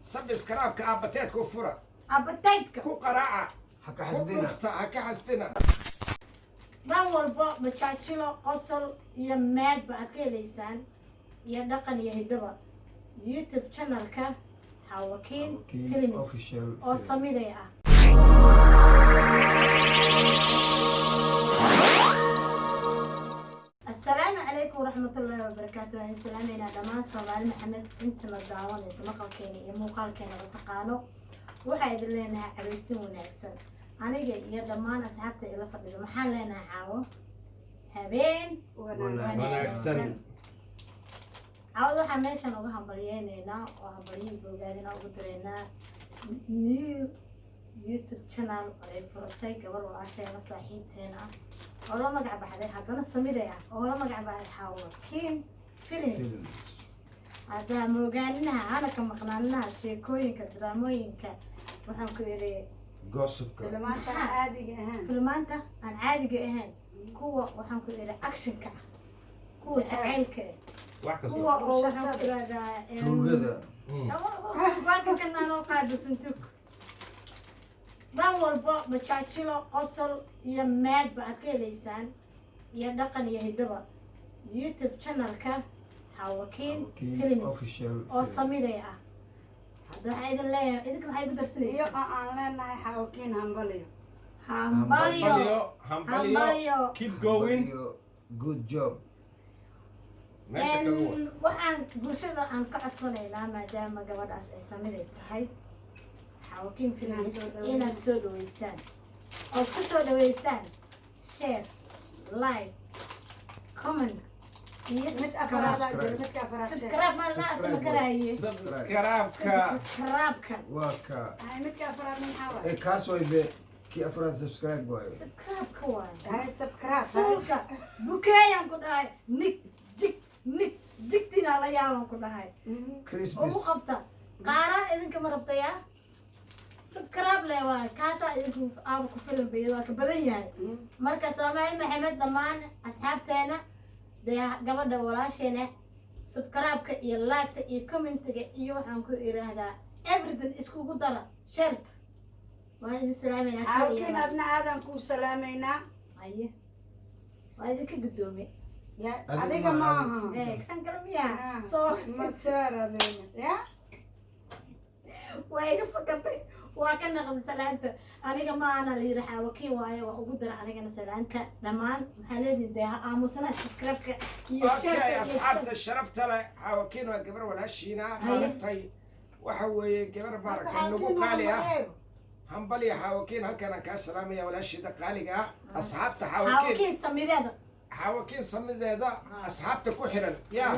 Subscribe-ka aabateedka u fura. Appetite-ka. Ku qaraaca. Ha ka ku xasdina. Dhufta, ha ka xasdina. Dhan walba majaajilo, qosol iyo maadba aad ka helaysaan, iyo dhaqan iyo hiddaba, YouTube channelka Xawakiin Xawakiin Films Official oo Film. Samiday ah. Asalaamu calaykum waraxmatullaahi wabarakaatu. Waan salaameynaa dhammaan Soomaali Maxamed inta la daawanayso maqalkeena iyo muuqaalkeena la taqaano. Waxaa idin leenahay cabaysin wanaagsan. Aniga iyo dhammaan asxaabta ila fadhida maxaan leenahay? Caawo habeen wanaagsan. Caawada waxaa meeshan uga hambalyeyneynaa oo hambalyihii bogaadina ugu direynaa new YouTube channel oo ay furatay gabar walaasheena, saaxiibteena ah, oo la magac baxday, haddana samiday ah, oo la magac baxday Xaawakiin Films. Films. Haddaa moogaaninaha hana ka maqnaaninaha sheekooyinka, daraamooyinka, waxaan ku idhi Gossipka. Filmaanta aan caadiga ahayn. Filmaanta aan caadiga ahayn, kuwa waxaan ku idhi actionka ah, kuwa jacaylka ah, wax kasta, kuwa oo waxaan ku idhahdaa Tuugada. Waakankanaan oo qaabilsan tug. Dhan walba majaajilo, qosol iyo maadba aad ka helaysaan, iyo dhaqan iyo hiddaba, YouTube channelka Xawakiin Xawakiin Films Official oo Film. samiday ah. Hadda waxaa idin leeyahay, idinka maxay igu Iyo darsanaysaa? oo aan leenahay Xawakiin hambaliyo. Hambalyo. Hambalyo, hambalyo. Hambalyo. Keep going. Hambalyo. Good job. Meesha kaga wa Waxaan bulshada aan ka codsanaynaa, maadaama gabadhaas ay samiday tahay, Xawakiin Films, Inaad soo dhaweystaan. Inaad soo dhaweystaan ood ku soo dhaweystaan share, like, comment iyo Mid afraad Subscribe. jiro, midka afraad sheeg. Subscribe ma la asma karaaye. Subscribe-ka. Subscribe-ka. Waa ka. Hay, midka afraad maxaa waay? Ee, kaas way be kii afraad subscribe waayo. Subscribe-ka waaye. Hay, subscribe. Suulka bukeeyaan ku dhahay, nig jig nig jigtinaa la yaaban ku dhahay. Christmas. Ugu qabta qaaraan idinka ma rabtayaa? Subscribe le waay, kaasaa idinku aaba ku filan bay, waa ka badan yahay. Marka Soomaali Maxamed, dhammaan asxaabteena, dee gabadha walaasheena subscribe-ka iyo like-ta iyo commentiga iyo waxaan ku iraahdaa everything iskugu dara, share-ta. Waan idin salaameynaa kal iyo Xawakiin, laab. Adna aadan kuu salaamaynaa. Aye, waa idinka guddoome. Ya, Adiga adiga ma maaha. Ee kan kale miyaa soo Maseer adeena ya. Waa iga fakatay, waa ka naqday salaanta. Aniga ma ana la yiri Xaawakiin waaye, waa ugu dara anigana salaanta. Dhammaan maxaa leedihin? Dee ha aamusana subscribe-ka iyo share-ka Okay. iyo Asxaabta sharafta leh, Xaawakiin waa gabar walaashiina. Haye. Maaragtay, waxa weeye gabar maaragtay nagu qaali ah. Hambalya Xaawakiin, halkaan aan kaa salaamaya, walaashiida qaaliga ah. Asxaabta Xaawakiin, Xaawakiin samideeda. Xaawakiin samideeda, asxaabta ku xiran yaa,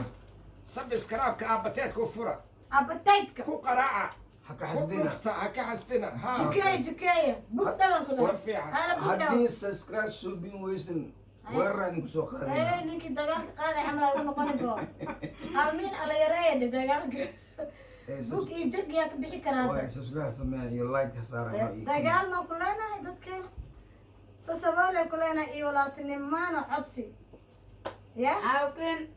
subscribe-ka aabateedka u fura. Appetite-ka. Ku qaraaca. Ha ka ku xasdina. Dhufta, ha ka xasdina ha. Jukeeya, jukeeya, bug dhawan ku Si dhawan fiican. hala bug dhawan. Haddii subscribe suubin weysan, weerar idinku soo qaadayna. Ee, ninkii dagaalka qaaday camal ay u noqoni bo halmiin ala yareeya dhe dagaalka. Ee, bug iyo jag yaa ka bixi karaa. Waay subscribe sameeyaan iyo like ka saaraan iyo Dagaal maan ku leenahay dadkan sasaboole ku leenahay iyo walaaltinimaano codsi ya. Xawakiin.